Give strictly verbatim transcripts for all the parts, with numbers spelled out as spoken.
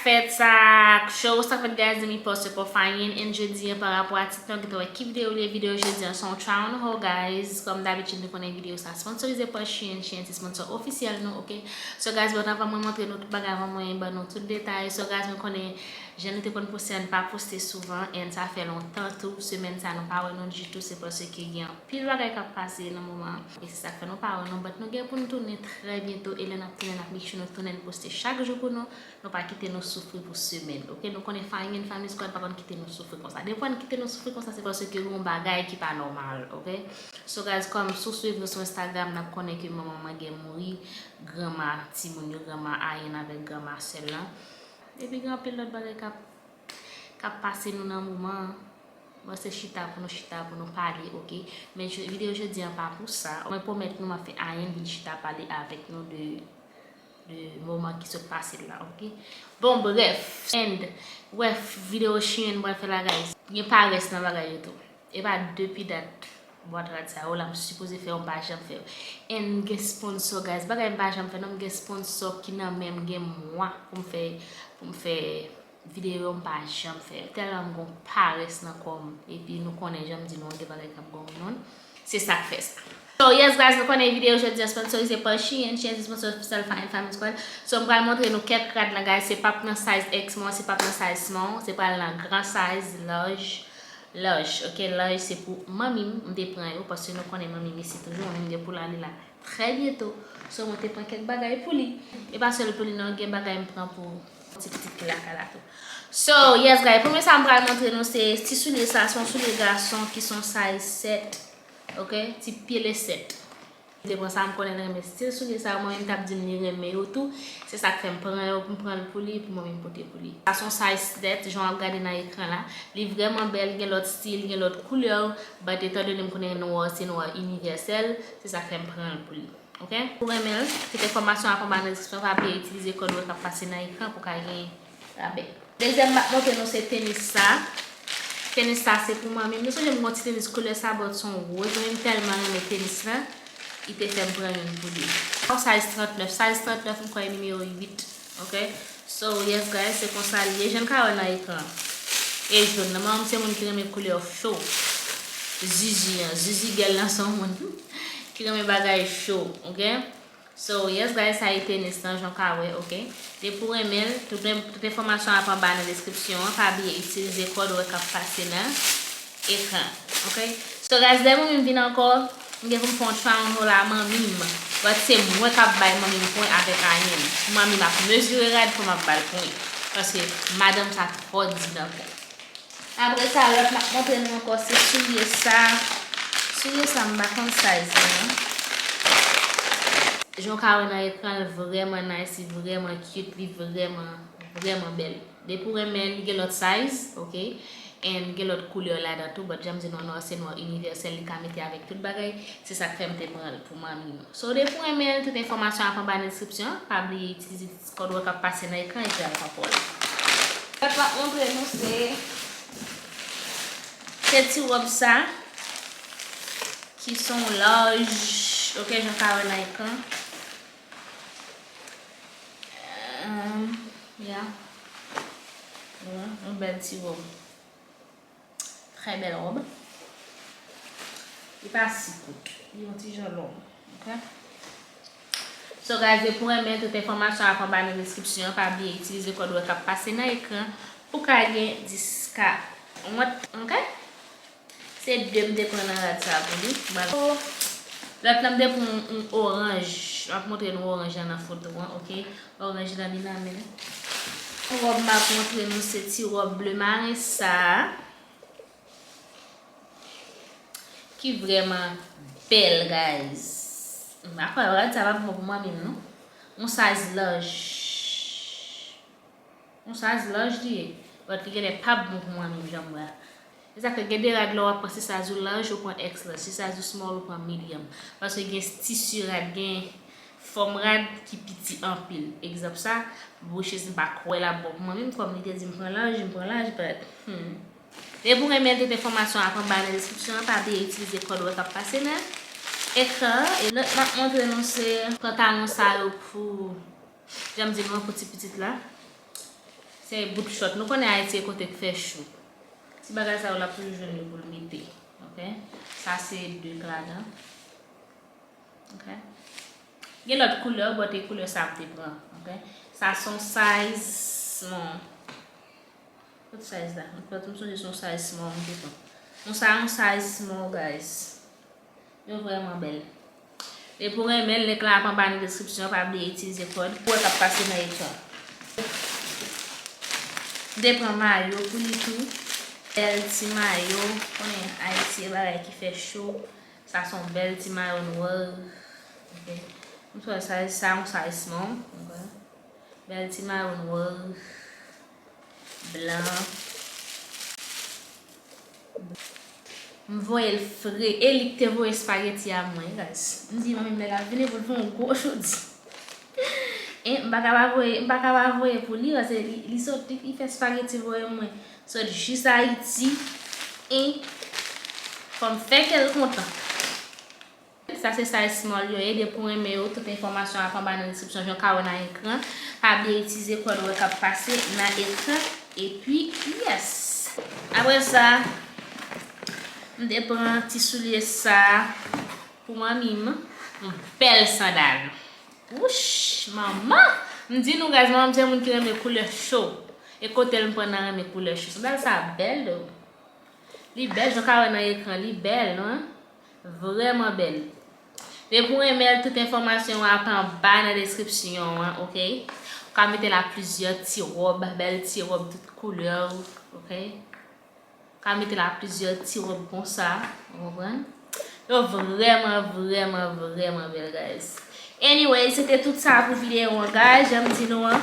Fèt sa cho, sa fèt guys, de mi poste pou Fayen and jodi an pa rapò a tit nou gentan wè ki videyo li ye, videyo jodi an se yon try on haul guys. Kòm dabitid nou konnen videyo sa sponsorize pa Shein, Shein se sponsor ofisyèl nou, ok? So guys, bon, anvan mwen montre nou tout bagay, anvan mwen ban nou tout detay. So guys, mwen konnen jan nou te konn poste an pa poste souvan and sa fè lontan tou, semèn sa nou pa wè nou ditou, se paske gen anpil bagay k ap pase nan moman an. E se sa k fè nou pa wè nou, but nou gen pou nou tounen trè byento e lè n ap tounen n ap make sure nou tounen n poste chak jou pou nou. Nou pa kite nou soufri pou semèn, ok? Nou konnen Fayen Family Squad pa konn kite nou soufri konsa. Depi w kite nou soufri konsa, se paske gen yon bagay ki pa nòmal, ok? So guys, kòm si w swiv nou sou Instagram, n ap konnen ke manman Mangen mouri, granma timoun yo, granma Ayen avèk granma Sèl lan. Epi gen anpil lòt bagay k ap, k ap pase nou nan moman an. Bon, se chita pou nou chita, pou nou pale, ok? Men videyo jodi an pa pou sa. Mwen pwomèt nou, m ap fè Ayen vin chita pale avèk nou de de moman ki sot pase la, ok? Bon, brèf, and, brèf, videyo Shein mwen fè la, guys. Gen parès nan bagay yo tou. E pa depi dat bwat rad sa yo la, m sipoze fè yo, m pa janm fè yo. And gen sponsor, guys. Bagay m pa janm fè, non, m gen sponsor ki nan men m, gen mwa pou m fè, pou m fè videyo m pa janm fè. Tèlman m gon parès nan kò m. Epi nou konnen jan m di nou an, gen bagay k ap gon moun. Se sa k fè sa. So yes guys, nou konnen videyo jodi an sponsorize pa Shein. Shein se sponsor ofisyèl Fayen Family Squad. So m pral montre nou kèk rad lan guys. Se p ap nan size X mwen, se p ap nan size small, se pral nan gran size, large, large, ok, large se pou manmi m, m te pran yo paske nou konnen manmi m isi toujou, manmi m gen pou l ale la trè byento. So mwen te pran kèk bagay pou li. E pa sèl pou li non, gen bagay m pran pou ti pitit ki lakay la tou. So yes guys, premye sa m pral montre nou se ti soulye sa, se yon soulye gason ki se yon size sèt, ok, ti pye le sèt. M te pran sa, m konnen l renmen stil soulye sa, mwen menm t ap di m li renmen yo tou. Se sa k fè m pran yo, m pran l pou li, pou mwen menm pote pou li. Sa se yon size sèt, jan w ap gade nan ekran la. Li vrèman bèl, gen lòt stil, gen lòt koulè, but etan done m konnen nwa se nwa inivèsèl, se sa k fè m pran l pou li. Ok? Ou renmen l, tout enfòmasyon ap anba nan deskripsyon, pa bliye itilize kòd wè k ap pase nan ekran pou w ka gen rabè. Dezyèm m ap montre nou se tenis sa. Tenis sa se pou manmi m. Nou sonje m gon ti tenis koulè sa, but se yon woz. Mwen m tèlman renmen tenis la, li te fè m pran youn pou li. Yon size trannèf. Size trannèf, m kwè e nimewo uit. Ok? So, yes guys, se konsa li ye. Jan n ka wè nan ekran. E jòn nan. Manman m se moun ki renmen koulè cho. Zizi an. Zizi gèl lan se yon moun ki renmen bagay cho. Ok? So, yes guys, sa e tenis lan, jan w ka wè, ok? Depi w renmen l, tout, tout enfòmasyon ap anba nan deskripsyon an. Pa bliye itilize kòd wè k ap pase nan ekran, ok? So, guys, lè manmi m vin ankò, m gen pou m fè yon try on haul a manmi m. But se mwen k ap bay manmi m pwen avèk Ayen. Manmi m ap mezire rad pou m ap ba l pwen. Paske madanm sa twò di nan pwen. Apre sa, lòt m ap montre nou ankò, se soulye sa. Soulye sa, m pa konn size li non. Jan w ka wè nan ekran, l vrèman nice, li vrèman cute, li vrèman, vrèman bèl. Depi w renmen l, li gen lòt size, ok? And gen lòt koulè ladan tou, but jan m di nou an, nwa se nwa inivèsèl, li ka mete avèk tout bagay. Se sa k fè m te pran l pou manmi nou. So, depi w renmen l, tout enfòmasyon ap anba nan deskripsyon an. Pa bliye itilize kòd wè k ap pase nan ekran epi al konpòl. Lòt m ap montre nou se, se ti wòb sa ki se yon large, ok, jan w ka wè nan ekran. Um, yeah. Yon bèl ti wòb. Trè bèl wòb. Li pa si kout. Li yon ti jan long. Ok? So guys, depi w renmen, tout enfòmasyon ap anba nan deskripsyon an. Pa bliye itilize kòd wè k ap pase nan ekran pou w ka gen diskawont. Ok? Se de m te pran nan rad sa pou li. Lòt lan m te pran yon, yon oranj. M ap montre nou oranj lan nan foto an, ok? Oranj lan li nan men. Wòb m ap montre nou se ti wòb ble maren sa. Ki vrèman bèl, guys. M pa kwè rad sa p ap bon pou manmi m, non. Yon size large. Yon size large li ye. But li genlè p ap bon pou manmi m, jan m wè a. Se sa k fè gen de rad lè w ap pran, si size ou large, ou pran X large. Si size ou small, ou pran medium. Paske gen tisi rad, gen fòm rad ki piti anpil. Egzanp sa, Bouches m pa kwè l ap bon pou mwen menm, kòm li te di m pran laj, m pran laj, but, hmm. Depi w renmen l, tout enfòmasyon ap anba nan deskripsyon an, pa bliye itilize kòd wè k ap pase nan ekran an. E lòt m ap montre nou se pantalon sa yo pou, jan m di nou an, pou ti pitit la. Se bout short. Nou konnen Ayiti e kote k fè cho. Ti bagay sa yo l ap toujou jwenn li pou l mete. Ok? Sa se de k ladan. Ok? Gen lòt koulè, but e koulè sa m te pran. Ok? Sa se yon size small. Kot size la? M pèdi, m sonje se yon size small m te pran. Yon sa yon size small, guys. Yo vrèman bèl. Depi w renmen l, link la ap anba nan deskripsyon, pa bliye itilize kòd. Ou wè k ap pase nan ekran. M te pran mayo pou li tou. Bèl ti mayo. Konnen Ayiti e bagay ki fè cho. Sa se yon bèl ti mayo nwè. Ok. M swè sa, sa yon size small. Ok. Bèl ti mayo nwè. Blan. M voye l fre. E li k te voye espageti a mwen, guys. M di manmi m nèg ap vini pou l fè yon gwo jodi. E m pa ka pa voye, m pa ka pa voye pou li, paske li, li sot, li, li fè espageti voye mwen. Sot jis Ayiti. E fò m fè kè l kontan. Sa se size small yo ye. Depi w renmen yo, tout enfòmasyon ap anba nan deskripsyon, jan w ka wè nan ekran. Pa bliye itilize kòd ou wè k ap pase nan ekran. Epi, yes! Apre sa, m te pran ti soulye sa pou manmi m. Yon bèl sandal. Wouch, manman! M di nou, guys, manman m se moun ki renmen koulè cho. E kote l m pran nan renmen koulè cho. Sandal sa bèl, though. Li bèl, jan w ka wè nan ekran, li bèl, non? Vrèman bèl. Depi w renmen l, tout enfòmasyon yo ap anba nan deskripsyon an, ok? Ou ka mete la plizyè ti wòb, bèl ti wòb tout koulè, ok? Ou ka mete la plizyè ti wòb konsa, ou konprann? Yo vrèman, vrèman, vrèman bèl, guys. Anyway, se te tout sa pou videyo an, guys. Jan m di nou an,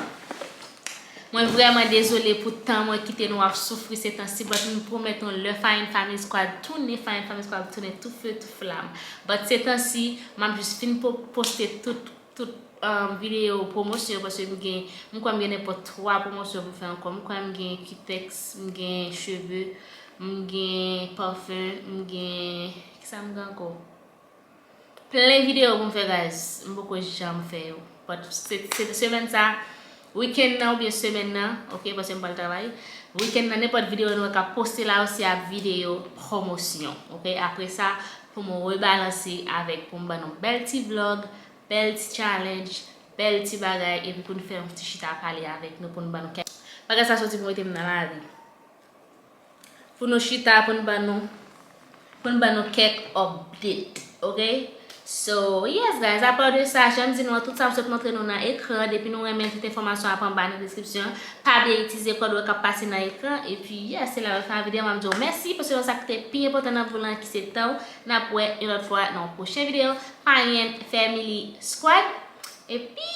mwen vrèman dezole pou tan mwen kite nou ap soufri se tansi, but m pwomèt nou lè Fine Family Squad tounen, Fine Family Squad tounen tou fe tou flam. But se tansi, m ap jis fin po-, poste tout, tout, um, videyo pwomosyon yo, paske m gen, m kwè m gen nenpòt twa pwomosyon pou m fè ankò. M kwè m gen Cutex, m gen cheve, m gen pafen, m gen, kisa m gen ankò? Plen videyo pou m fè, guys. M poko janm fè yo. But se, se semèn sa, weekend nan oubyen semèn nan, ok, paske m pral travay. Weekend nan, nenpòt videyo nou wè k ap poste la yo, se ap videyo pwomosyon, ok? Apre sa, pou m rebalanse avèk, pou m ban nou bèl ti vlog, bèl ti challenge, bèl ti bagay, epi pou n fè yon ti chita pale avèk nou, pou n ban nou kèk. Bagay sa soti pou mete m nan lari. Pou nou chita, pou n ban nou, pou n ban nou kèk update, ok? So, yes, guys, apa de sa, jan m di nou an, tout sa m sot montre nou nan ekran, depi nou renmen, tout enfòmasyon ap anba nan deskripsyon. Pa bliye itilize kòd ou wè k ap pase nan ekran, epi, yes, se la mwen fè videyo, m ap di w mèsi, paske se sa ki te pi enpòtan nan vi w lan, ki se tan w. N ap wè yon lòt fwa nan yon pwochen videyo. Fine Family Squad. Epi,